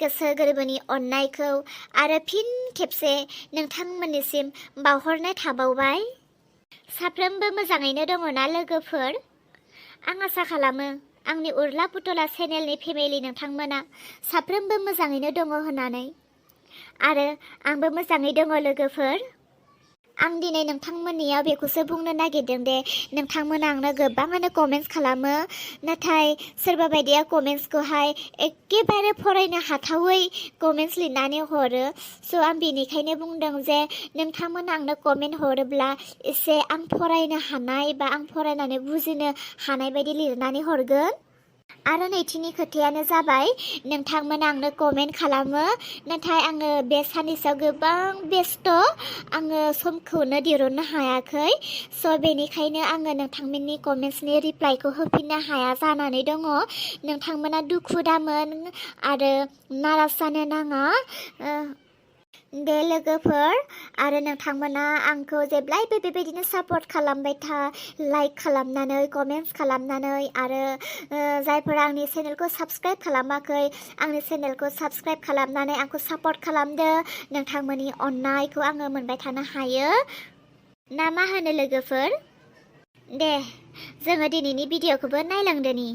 गोसो गोरबोनि अननायखौ आरो फिन खेबसे नोंथांमोननिसिम बावहरनाय थाबावबाय। साफ्रोमबो मोजाङैनो दङना लोगोफोर? आं आसा खालामो आंनि उरला पुतला चेनेलनि फेमिलि नोंथांमोना साफ्रोमबो मोजाङैनो दङ होननानै। आरो आंबो मोजाङै दङ लोगोफोर। आं दिनै नोंथांमोननियाव बेखौसो बुंनो नागिरदों दे नोंथांमोना आंनो गोबाङानो कमेन्ट्स खालामो, नाथाय सोरबा बायदिया कमेन्ट्सखौहाय एखेबारे फरायनो हाथावै कमेन्ट्स लिरनानै हरो। स' आं बेनिखायनो बुंदों जे नोंथांमोना आंनो कमेन्ट हरोब्ला एसे आं फरायनो हानाय बा आं फरायनानै बुजिनो हानाय बायदि लिरनानै हरगोन। आरो नैथिनि खोथायानो जाबाय नोंथांमोना आंनो कमेन्ट खालामो, नाथाय आङो बे साननैसोआव गोबां बेस्थ', आङो समखौनो दिरुननो हायाखै। स' बेनिखायनो आङो नोंथांमोननि कमेन्ट्सनि रिप्लाइखौ होफिननो हाया जानानै दङ। नोंथांमोना दुखु दामोन आरो नाराज जानो नाङा दे लोगोफोर। आरो नोंथांमोना आंखौ जेब्लायबो बेबायदिनो सापर्ट खालामबाय था, लाइक खालामनानै, कमेन्ट्स खालामनानै, आरो जायफोरा आंनि चेनेलखौ साबस्क्राइब खालामाखै आंनि चेनेलखौ साबस्क्राइब खालामनानै आंखौ सापर्ट खालामदो। नोंथांमोननि अननायखौ आङो मोनबाय थानो हायो ना मा होनो लोगोफोर? दे जोङो दिनैनि भिडिअखौबो नायलांदोनि।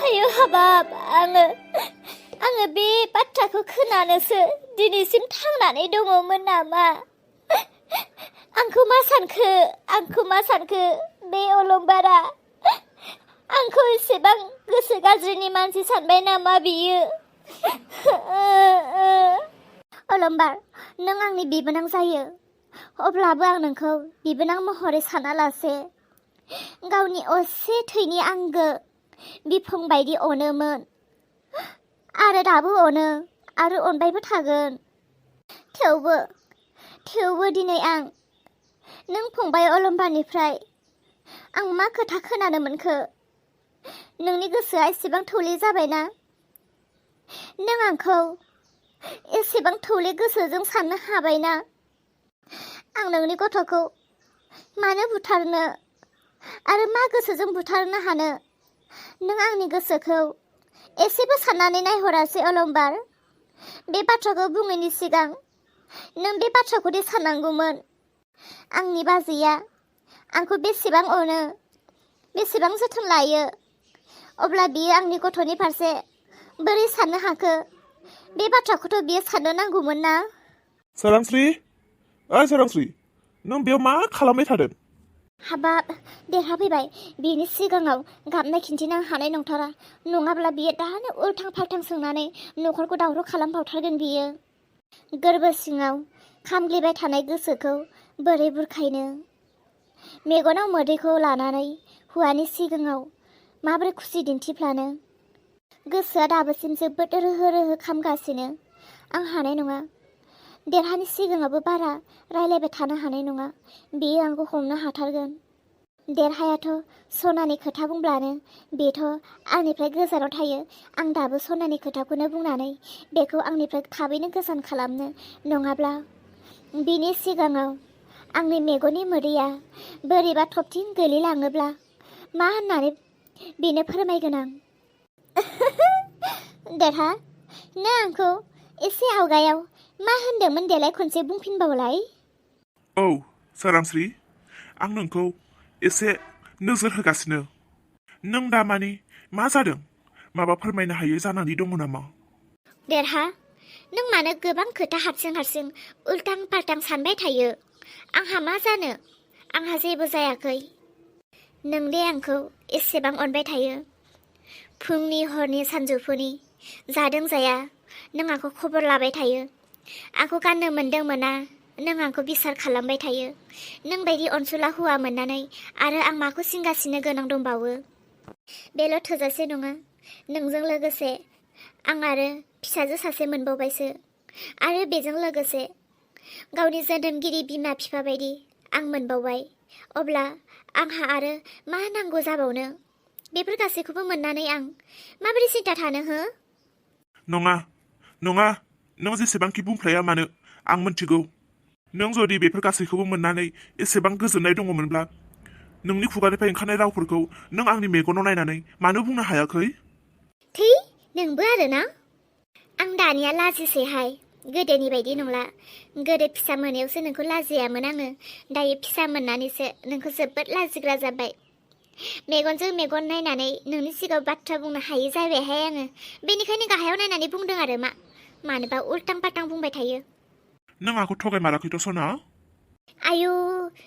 आयु हाबाब, आङो बे बाथ्राखौ खोनानोसो दिनैसिम थांनानै दङमोन नामा? आंखौ मा सानखो बे अलंबारा? आंखौ एसेबां गोसो गाज्रिनि मानसि सानबाय नामा बियो? अलंबार, नों आंनि बिबोनां जायो, अब्लाबो आं नोंखौ बिबोनां महरै सानालासे गावनि असे थैनि आंगो बिफं बायदि अनोमोन, आरो दाबो अनो, आरो अनबायबो थागोन। थेवबो दिनै आं नों फंबाय अलंबारनिफ्राय आं मा खोथा खोनानो मोनखो? नोंनि गोसोआ एसेबां थौले जाबायना? नों आंखौ एसेबां थौले गोसोजों साननो हाबायना? आं नोंनि गथ'खौ मानो बुथारनो आरो मा गोसोजों बुथारनो हानो? नों आंनि गोसोखौ एसेबो साननानै नायहरासै अलंबार। बे बाथ्राखौ बुङैनि सिगां नों बे बाथ्राखौ दि साननांगौमोन। आंनि बाजैया आंखौ बेसेबां अनो, बेसेबां जोथोन लायो, अब्ला बियो आंनि गथ'नि फारसे बोरै साननो हाखो? बे बाथ्राखौथ' बियो साननो नांगौमोन ना? सोरांस्रि, सोरांस्रि, नों बेयाव मा खालामबाय थादों? हाबाब, देरहाफैबाय। बिनि सिगाङाव गाबनाय खिन्थिनो हानाय नंथारा, नङाब्ला बियो दानो उल्थां फाल्थां सोंनानै न'खरखौ दावराव खालामबावथारगोन बियो। गोरबो सिङाव खामग्लिबाय थानाय गोसोखौ बोरै बुरखायनो? मेगनाव मोदैखौ लानानै हौवानि सिगाङाव माबोरै खुसि दिन्थिफ्लानो? गोसोआ दाबोसिम जोबोद रोहो रोहो खामगासिनो। आं हानाय नङा, देरहानि सिगाङावबो बारा रायलायबाय थानो हानाय नङा। बेयो आंखौ हमनो हाथारगोन। देरहायाथ' सनानि खोथा बुंब्लानो बेथ' आंनिफ्राय गोजानाव थायो। आं दाबो सनानि खोथाखौनो बुंनानै बेखौ आंनिफ्राय थाबैनो गोजान खालामनो, नङाब्ला बिनि सिगाङाव आंनि मेगननि मोदैया बोरैबा थबथिं गोलैलाङोब्ला मा होननानै बेनो फोरमायगोन आं? देरहा, नों आंखौ एसे आवगायाव मा होनदोंमोन देलाय खनसे बुंफिनबावलाय? औ सोरांस्रि, आं नोंखौ एसे नोजोर होगासिनो। नों दा माने मा जादों? माबा फोरमायनो हायै जानानै दङ नामा? देरहा, नों मानो गोबां खोथा हारसिं उल्टां फाल्टां सानबाय थायो? आंहा मा जानो? आंहा जेबो जायाखै। नों दे आंखौ एसेबां अनबाय थायो, फुंनि हरनि सानजौफुनि जादों जाया नों आंखौ खबर लाबाय थायो। आंखौ गाननो मोनदों मोना नों आंखौ बिसार खालामबाय थायो। नों बायदि अनसुला हौवा मोननानै आरो आं माखौ सिंगासिनो गोनां दंबावो? बेल' थोजासे नङा, नोंजों लोगोसे आं आरो फिसाजो सासे मोनबावबायसो, आरो बेजों लोगोसे गावनि जोनोमगिरि बिमा बिफा बायदि आं मोनबावबाय अब्ला आंहा आरो मा नांगौ जाबावनो बेफोर गासैखौबो मोननानै आं माबोरै सिन्था थानो हो नङा नङा नों जेसेबांखि बुंफ्लाया मानो आं मिन्थिगौ नों जुदि बेफोर गासैखौबो मोननानै एसेबां गोजोननाय दङमोनब्ला नोंनि खुगानिफ्राय ओंखारनाय रावफोरखौ नों आंनि मेगनाव नायनानै मानो बुंनो हायाखै थै नोंबो आरोना आं दानिया लाजिसैहाय गोदोनि बायदि नंला गोदो फिसा मोनायावसो नोंखौ लाजियामोन आङो दायो फिसा मोननानैसो नोंखौ जोबोद लाजिग्रा जाबाय मेगनजों मेगन नायनानै नोंनि सिगाङाव बाथ्रा बुंनो हायि जाबायहाय आङो बेनिखायनो गाहायाव नायनानै बुंदों आरो मानोबा उल्टां पाल्टां बुंबाय थायो नों आंखौ थगायमाराखैथ' सना आयु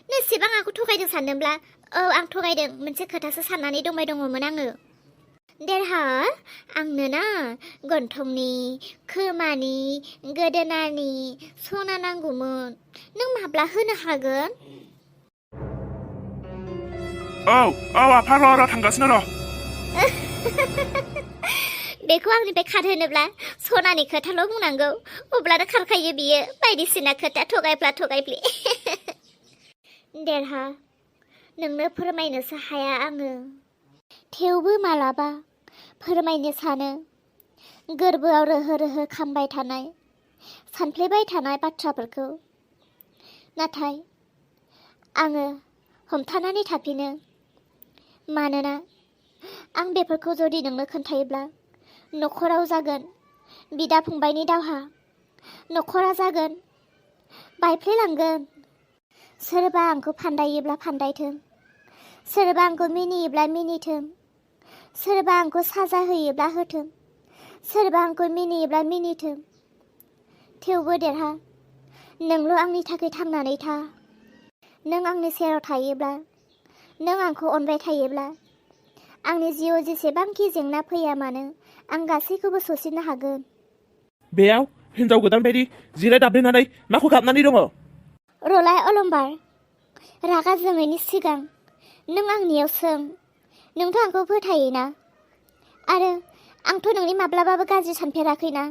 नोंसेबां आंखौ थगायदों सानदोंब्ला औ आं थगायदों मोनसे खोथासो साननानै दंमोन आङो देरहा आंनो ना गन्थंनि खोमानि गोदोनानि सना नांगौमोन नों माब्ला होनो हागोन औ आफा र' थांगासिनो र' बेखौ आंनिफ्राय खारहोनोब्ला सनानि खोथाल' बुंनांगौ अब्लानो खारखायो बियो बायदिसिना खोथा थगायफ्लि देरहा नोंनो फोरमायनोसो हाया आङो थेवबो मालाबा फोरमायनो सानो गोरबोआव रोहो रोहो खामबाय थानाय सानफ्लेबाय थानाय बाथ्राफोरखौ नाथाय आङो हमथानानै थाफिनो मानोना आं बेफोरखौ जुदि नोंनो खोन्थायोब्ला न'खराव जागोन बिदा फंबायनि दावहा न'खरा जागोन बायफ्लेलांगोन सोरबा आंखौ फान्दायोब्ला फान्दायथों सोरबा आंखौ मिनियोब्ला मिनिथों सोरबा आंखौ साजा होयोब्ला होथों सोरबा आंखौ मिनियोब्ला मिनिथों थेवबो देरहा नोंल' आंनि थाखाय थांनानै था नों आंनि सेराव थायोब्ला नों आंखौ अनबाय थायोब्ला आंनि जिउआव जेसेबांखि जेंना फैया मानो आं गासैखौबो सौसिनो हागोन बेयाव हिन्जाव गोदान बायदि जिराय दाब्लेनानै माखौ गाबनानै दङ रलाय अलंबार रागा जोङैनि सिगां नों आंनियाव सों नोंथ' आंखौ फोथायोना आरो आंथ' नोंनि माब्लाबाबो गाज्रि सानफेराखैना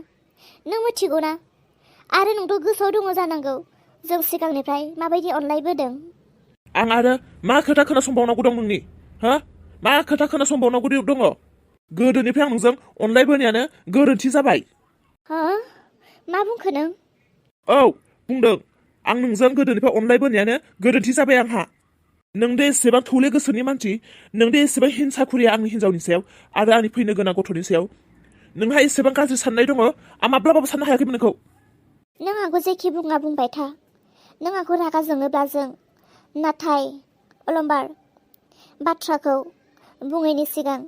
नों मिथिगौना आरो नोंथ' गोसोआव दङ जानांगौ जों सिगांनिफ्राय माबायदि अनलायबोदों आं आरो मा खोथा खोनासंबावनांगौ दं नोंनि मा खोथा खोनासंबावनांगौ दङ गोदोनिफ्राय आं नोंजों अनलायबोनायानो गोरोन्थि जाबाय मा बुंखो नों औ बुंदों आं नोंजों गोदोनिफ्राय अनलायबोनायानो गोरोन्थि जाबाय आंहा नोंदे एसेबां थौले गोसोनि मानसि नोंदे एसेबां हिंसा खुरिया आंनि हिन्जावनि सायाव आरो आंनि फैनो गोनां गथ'नि सायाव नोंहा एसेबां गाज्रि साननाय दङ आं माब्लाबाबो साननो हायाखैमोन नोंखौ नों आंखौ जेखि बुङा बुंबाय था नों आंखौ रागा जोङोब्ला जों नाथाय अलंबार बाथ्राखौ बुङैनि सिगां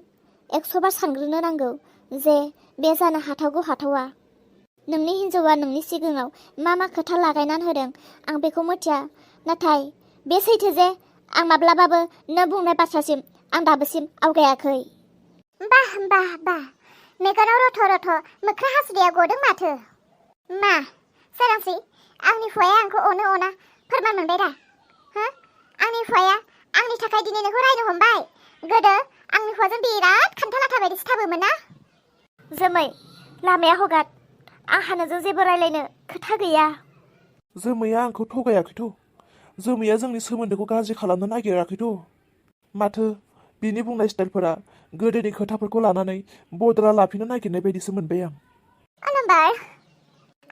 100 बार सानग्रोनो नांगौ जे बे जानो हाथावा नोंनि हिन्जावा नोंनि सिगाङाव मा खोथा लागायनानै होदों आं बेखौ मिथिया नाथाय बे सैथो जे आं माब्लाबाबो न बुंनाय बाथ्रासिम आं दाबोसिम आवगायाखै बा मेगनाव रथ' मोख्रा हासुदैया गदों माथो मा सोरांस्रि आंनि हौवाया आंखौ अना फोरमान मोनबाय दा आंनि हौवाया आंनि थाखाय दिनै नोंखौ रायनो हमबाय गोदो आंनि हौवाजों बिराद खान्थालाथा बायदि सिथाबोमोन ना जोमै लामाया हगार आंहा नोंजों जेबो रायलायनो खोथा गैया जोमैया आंखौ थगायाखैथ' जोमैया जोंनि सोमोन्दोखौ गाज्रि खालामनो नागिराखैथ' माथो बिनि बुंनाय स्टाइलफोरा गोदोनि खोथाफोरखौ लानानै बदला लाफिननो नागिरनाय बायदिसो मोनबाय आं अलंबार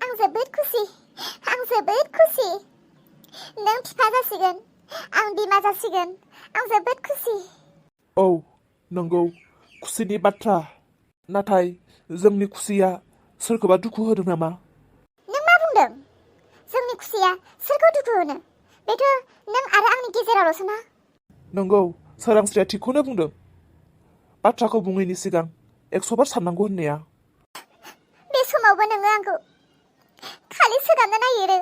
आं जोबोद खुसि नों बिफा जासिगोन आं बिमा जासिगोन आं जोबोद खुसि औ नंगौ खुसिनि बाथ्रा नाथाय जोंनि खुसिया सोरखौबा दुखु होदों नामा नों मा बुंदों जोंनि खुसिया सोरखौ दुखु होनो बेथ' नों आरो आंनि गेजेरावल'सो ना नंगौ सोरांस्रिया थिगखौनो बुंदों बाथ्राखौ बुङैनि सिगां 100 बार साननांगौ होननाया बे समावबो नोङो आंखौ खालि सोगाबनो नागिरो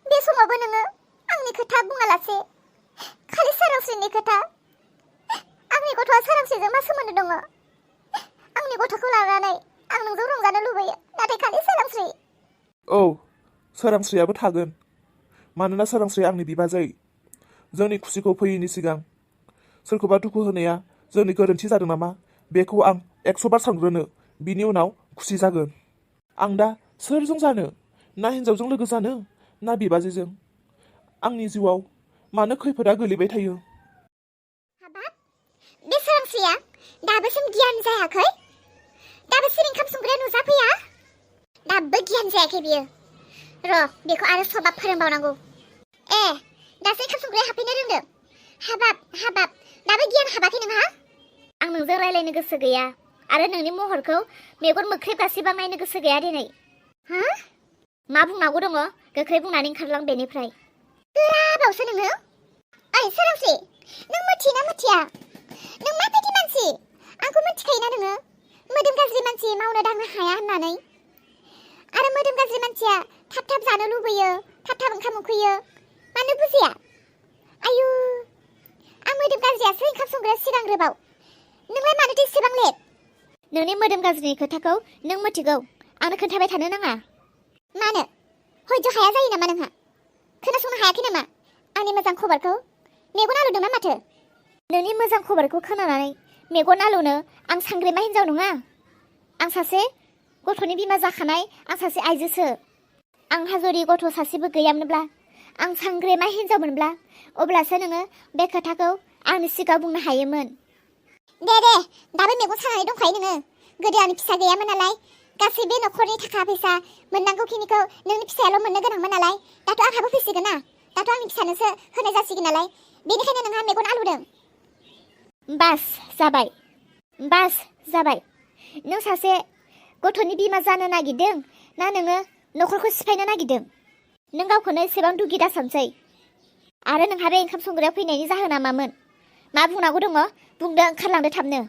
बे समावबो नोङो आंनि खोथा बुङालासे खालि सोरांस्रिनि खोथा आंनि गथ'आ सोरांस्रिजों मा सोमोन्दो दङ आंनि गथ'खौ लानानै आं नोंजों रंजानो लुबैयो नाथाय खालि सोरांस्रि औ सोरांस्रियाबो थागोन मानोना सोरांस्रिया आंनि बिबाजै जोंनि खुसिखौ फैयैनि सिगां सोरखौबा दुखु होनाया जोंनि गोरोन्थि जादों नामा बेखौ आं 100 बार सानग्रोनो बिनि उनाव खुसि जागोन आं दा सोरजों जानो ना हिन्जावजों लोगो जानो ना बिबाजैजों आंनि जिउआव मानो खैफोदा गोलैबाय थायो। हाबाब बे सोरांस्रिया दाबोसिम गियान जायाखै? दाबोसिम ओंखाम संग्राया नुजाफैया? दाबो गियान जायाखै बियो। र' बेखौ आरो सबाब फोरोंबावनांगौ। ए दासो ओंखाम संग्राया हाबफैनो रोंदों। हाबाब दाबो गियान हाबाखै नोंहा? आं नोंजों रायलायनो गोसो गैया आरो नोंनि महरखौ मेगन मोख्रेब गासिबां नायनो गोसो गैया दिनै। हा? मा बुंनांगौ दङ गोख्रै बुंनानै ओंखारलां बेनिफ्राय। गोराबावसो नोङो। ओइ सोरांस्रि नों मिथियोना मिथिया? नों माबायदि मानसि? आंखौ मिथिखायोना नोङो? मोदोम गाज्रि मानसि मावनो दांनो हाया होननानै। आरो मोदोम गाज्रि मानसिया थाब थाब जानो लुबैयो, थाब थाब ओंखाम उखैयो। मानो बुजिया? आयु आं मोदोम गाज्रियासो ओंखाम संग्राया सिगांग्रोबाव। नोंलाय मानोथो एसेबां लेट? नोंनि मोदोम गाज्रिनि खोथाखौ नों मिथिगौ, आंनो खोन्थाबाय थानो नाङा। मानो? हयज' हाया जायो नामा नोंहा? खोनासंनो हायाखै नामा आंनि मोजां खबरखौ? मेगन आलौदोंना माथो? नोंनि मोजां खबरखौ खोनानानै मेगन आलौनो आं सांग्रेमा हिन्जाव नङा। आं सासे गथ'नि बिमा जाखानाय, आं सासे आइजोसो। आंहा जुदि गथ' सासेबो गैयामोनब्ला, आं सांग्रेमा हिन्जावमोनब्ला, अब्लासो नोङो बे खोथाखौ आंनि सिगाङाव बुंनो हायोमोन। दे दाबो मेगन सानानै दंखायो नोङो। गोदो आंनि फिसा गैयामोन नालाय, गासैबो न'खरनि थाखा फैसा मोननांगौखिनिखौ नोंनि फिसायाल' मोननो गोनांमोन नालाय, दाथ' आंहाबो फैसिगोन ना, दाथ' आंनि फिसानोसो होनाय जासिगोन नालाय, बेनिखायनो नोंहा मेगन आलौदों। बास जाबाय। नों सासे गथ'नि बिमा जानो नागिरदों ना नोङो न'खरखौ सिफायनो नागिरदों? नों गावखौनो एसेबां दुगि दासानसै। आरो नोंहा बे ओंखाम संग्रायाव फैनायनि जाहोना मामोन? मा बुंनांगौ दङ बुंदो, ओंखारलांदो थाबनो।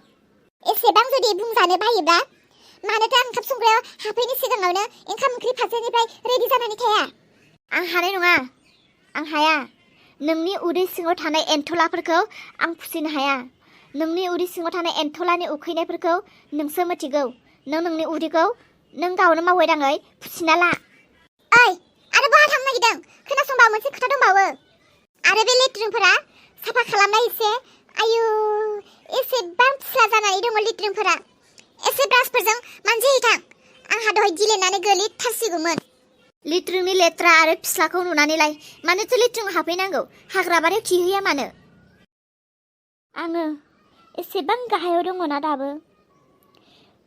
एसेबां जुदि बुंजानो बायोब्ला मानोथो आं ओंखाम संग्रायाव हाबफैनो सिगाङावनो ओंखाम ओंख्रि फारसेनिफ्राय रेडि जानानै थाया? आं हानाय नङा, आं हाया। नोंनि उदै सिङाव थानाय एन्थलाफोरखौ आं फुसिनो हाया। नोंनि उदै सिङाव थानाय एन्थलानि उखैनायफोरखौ नोंसो मिथिगौ। नोंनि उदैखौ नों गावनो मावै दाङै फुसिना ला। ओइ आरो बहा थांनो नागिरदों? खोनासंबा मोनसे खोथा दंबावो। आरो बे लेट्रिनफोरा साफा खालामनाय एसे। आयु एसेबां फिस्ला जानानै दङ लेट्रिनफोरा। एसे ब्रासफोरजों मानजिहैथां, आंहा दहाय गिलेनानै गोलैथारसिगौमोन। लेट्रिननि लेथ्रा आरो फिस्लाखौ नुनानैलाय मानोथो लेट्रिनाव हाबफैनांगौ? हाग्रा बारियाव खिहैया मानो? आङो एसेबां गाहायाव दङना दाबो,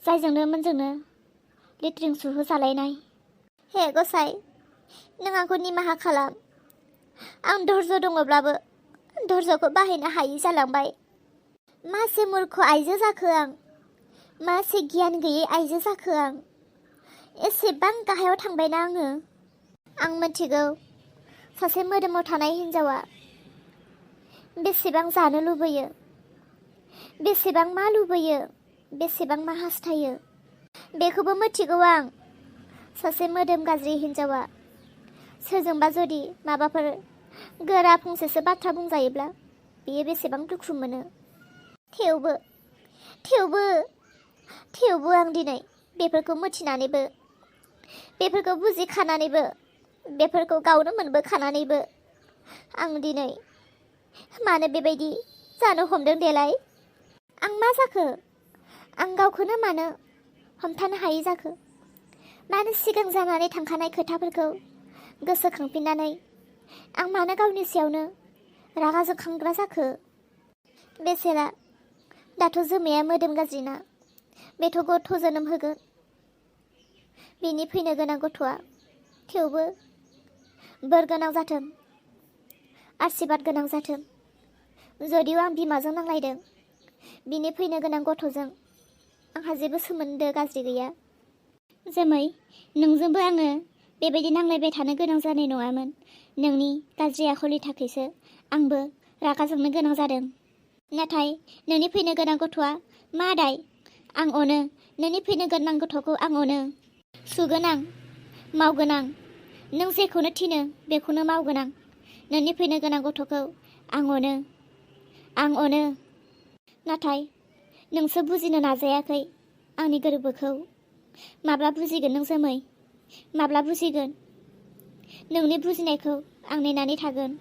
जायजोंनो लेट्रिन सुहोजालायनाय। हे गसाइ, नों आंखौ निमाहा खालाम। आं धर्ज दङब्लाबो धर्जखौ बाहायनो हायि जालांबाय। मासे मूर्ख आइजो जाखो आं, मासे गियान गैयै आइजो जाखो आं। एसेबां गाहायाव थांबायना आङो। आं मिथिगौ सासे मोदोमाव थानाय हिन्जावा बेसेबां जानो लुबैयो, बेसेबां मा लुबैयो, बेसेबां मा हास्थायो। बेखौबो मिथिगौ आं सासे मोदोम गाज्रि हिन्जावा सोरजोंबा जुदि माबाफोर गोरा फंसेसो बाथ्रा बुंजायोब्ला बियो बेसेबां दुखु मोनो। थेवबो आं दिनै बेफोरखौ मिथिनानैबो, बेफोरखौ बुजिखानानैबो, बेफोरखौ गावनो मोनबोखानानैबो आं दिनै मानो बेबायदि जानो हमदों देलाय? आं मा जाखो? आं गावखौनो मानो हमथानो हायै जाखो? मानो सिगां जानानै थांखानाय खोथाफोरखौ गोसोखांफिननानै आं मानो गावनि सायावनो रागा जोंखांग्रा जाखो? बेसेरा दाथ' जोमाया मोदोम गाज्रिना, बेथ' गथ' जोनोम होगोन। बिनि फैनो गोनां गथ'आ थेवबो बोर गोनां जाथों, आशीर्बाद गोनां जाथों। जुदिव आं बिमाजों नांलायदों, बिनि फैनो गोनां गथ'जों आंहा जेबो सोमोन्दो गाज्रि गैया। जोमै, नोंजोंबो आङो बेबायदि नांलायबाय थानो गोनां जानाय नङामोन। नोंनि गाज्रि आखलनि थाखायसो आंबो रागा जोंनो गोनां जादों। नाथाय नोंनि फैनो गोनां गथ'आ मा दाय? आं अनो, नोंनि फैनो गोनां गथ'खौ आं अनो। सुगोन आं, मावगोन आं। नों जेखौनो थिनो बेखौनो मावगोन आं। नोंनि फैनो गोनां गथ'खौ आं अनो। नाथाय नोंसो बुजिनो नाजायाखै आंनि गोरबोखौ। माब्ला बुजिगोन नों जोमै? माब्ला बुजिगोन? नोंनि बुजिनायखौ आं नेनानै थागोन।